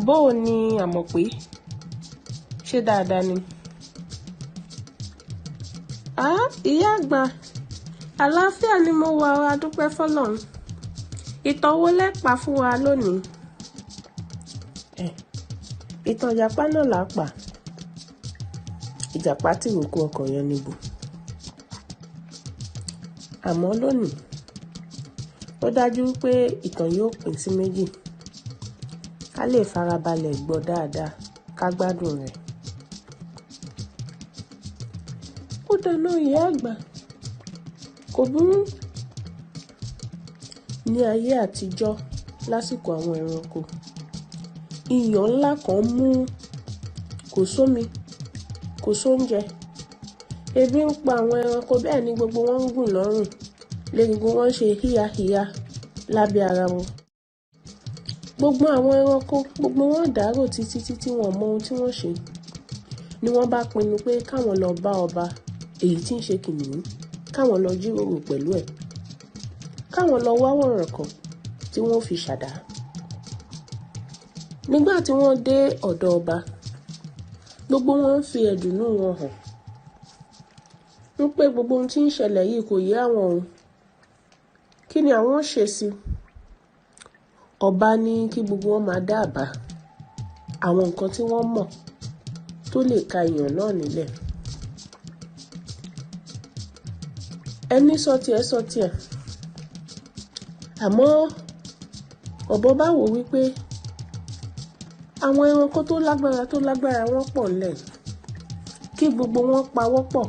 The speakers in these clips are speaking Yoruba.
Bó o ní Àmọ̀pé, ṣé dáadáa ni? Ìyá àgbà, àlàáfíà ni mo wà o, a dúpẹ́ f'Ọlọ́run. Ìtàn wo lẹ pa fún wa lónìí? Ìtàn ìjàpá náà là á pa. Ìjàpá tìrókò ọkọ̀ Yánníbo. Àmọ́ lónìí, ó dájú pé ìtàn yóò pín sí méjì. Ká lè farabalẹ̀ gbọ́ dáadáa, ká gbádùn rẹ̀. Ó dáná ìyá àgbà, kò burú. Ní ayé àtijọ́, lásìkò àwọn ẹranko, ìyàn ńlá kan mú, kò sómi, kò sóúnjẹ. Ebi ń pa àwọn ẹranko, bẹ́ẹ̀ ni gbogbo wọn ń gùn lọ́rùn, légungun wọn ń ṣe híyahíya lábẹ́ ara wọn. Gbogbo àwọn ẹranko, gbogbo wọn dàrò títí títí wọn mọ ohun tí wọ́n ṣe. Ni wọ́n bá pinnu pé káwọn lọ bá ọba, èyí tí ń ṣe kìnìún, káwọn lọ jíròrò pẹ̀lú ẹ̀. Káwọn lọ wá wọ̀rọ̀kọ̀ tí wọ́n fi ṣàdá. Nígbà tí wọ́n dé ọ̀dọ̀ ọba, gbogbo wọn ń fi ẹ̀dùnnú wọn hàn. Ń pé gbogbo ohun tí ń ṣẹlẹ̀ yìí kò yé àwọn o. Kí ni àwọn ó ṣe sí i? Ọba ní kí gbogbo wọn máa dá àbá àwọn nǹkan tí wọ́n mọ̀ tó lè ka ìyàn náà nílẹ̀. Ẹni sọ tiẹ̀ sọ tiẹ̀. Àmọ́ ọ̀bọ bá wò wípé àwọn ẹranko tó lágbára wọ́n pọ̀ ńlẹ̀. Kí gbogbo wọn pawọ́pọ̀,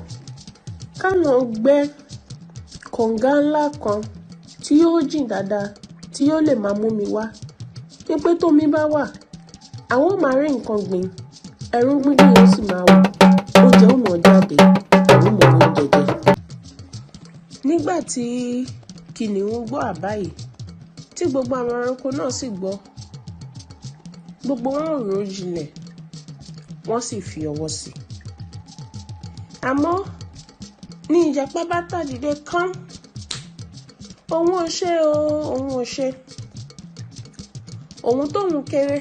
káwọn gbẹ́ kànga ńlá kan tí yóò jìn dáadáa, tí yóò lè máa mú mi wá. Wípé tómi bá wà, àwọn ó máa rí nǹkan gbìn, ẹ̀rù gbíngbìn yóò sì máa wù, oúnjẹ ó mọ̀ jáde, àwọn ó mọ̀ oúnjẹ jẹ. Nígbà tí kìnìún gbọ́ àbá yìí, tí gbogbo àwọn ẹranko náà sì gbọ́, gbogbo wọn rò ó jinlẹ̀, wọ́n sì fi ọwọ́ sí i. Àmọ́ ní ìjàpá bá tàdídé kán, òun ò ṣe o, òun ò ṣe. Òun tóun kéré,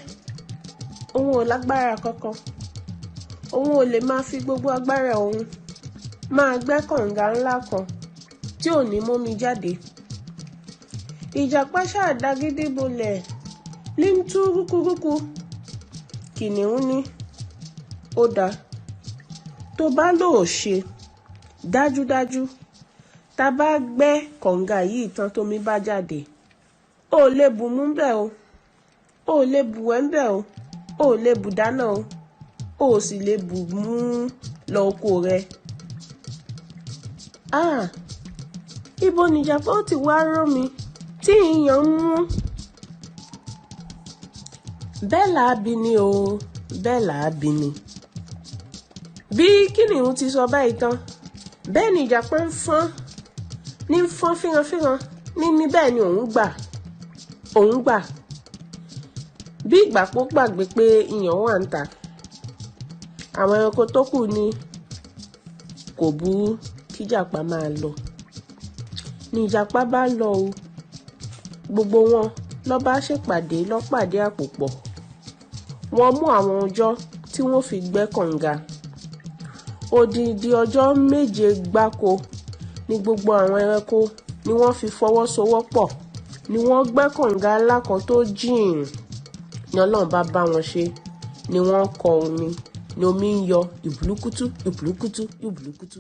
òun ò lágbára kankan. Òun ò lè máa fi gbogbo agbára òun máa gbẹ́ kànga ńlá kan tí ò ní mómi jáde. Ìjàpá ṣáà dagídí bolẹ̀ ní ń tú rúkúrúkú. Kìnìún ní, ó dáa, tó bá lò ó ṣe, dájúdájú, tá bá gbẹ́ kànga yìí tán tómi bá jáde, ó lè bù mú bẹ́ẹ̀ o, ó lè bù wẹ̀ bẹ́ẹ̀ o, ó lè bù dáná o, ó sì lè bù mú lọ oko rẹ. Ibo ni ìjàpá ó ti wá rọ́ mi tí ìyàn ń mú? Bẹ́ẹ̀ là á bi ni o, bẹ́ẹ̀ là á bi ni. Bí kìnìún ti sọ báyìí tán, bẹ́ẹ̀ ni ìjàpá ń fọ́n, ní ń fọ́n fínranfínran, ní bẹ́ẹ̀ ni òun gbà, òun gbà. Bí ìgbà pó gbàgbé pé ìyàn wà ń ta. Àwọn ẹranko tó kù ní kò burú kí ìjàpá máa lọ. Ní ìjàpá bá lọ o, gbogbo wọn lọ bá ṣèpàdé lọ́pàdé àpòpọ̀. Wọ́n mú àwọn ọjọ́ tí wọ́n fi gbẹ́ kànga. Odidi ọjọ́ 7 gbáko ni gbogbo àwọn ẹranko ni wọ́n fi fọwọ́sowọ́pọ̀ ni wọ́n gbẹ́ kànga ńlá kan tó jìn. Ní Ọlọ́run bá bá wọn ṣe ni wọ́n kọ omi, ni omi ń yọ ìbùlùkútú ìbùlùkútú ìbùlùkútú.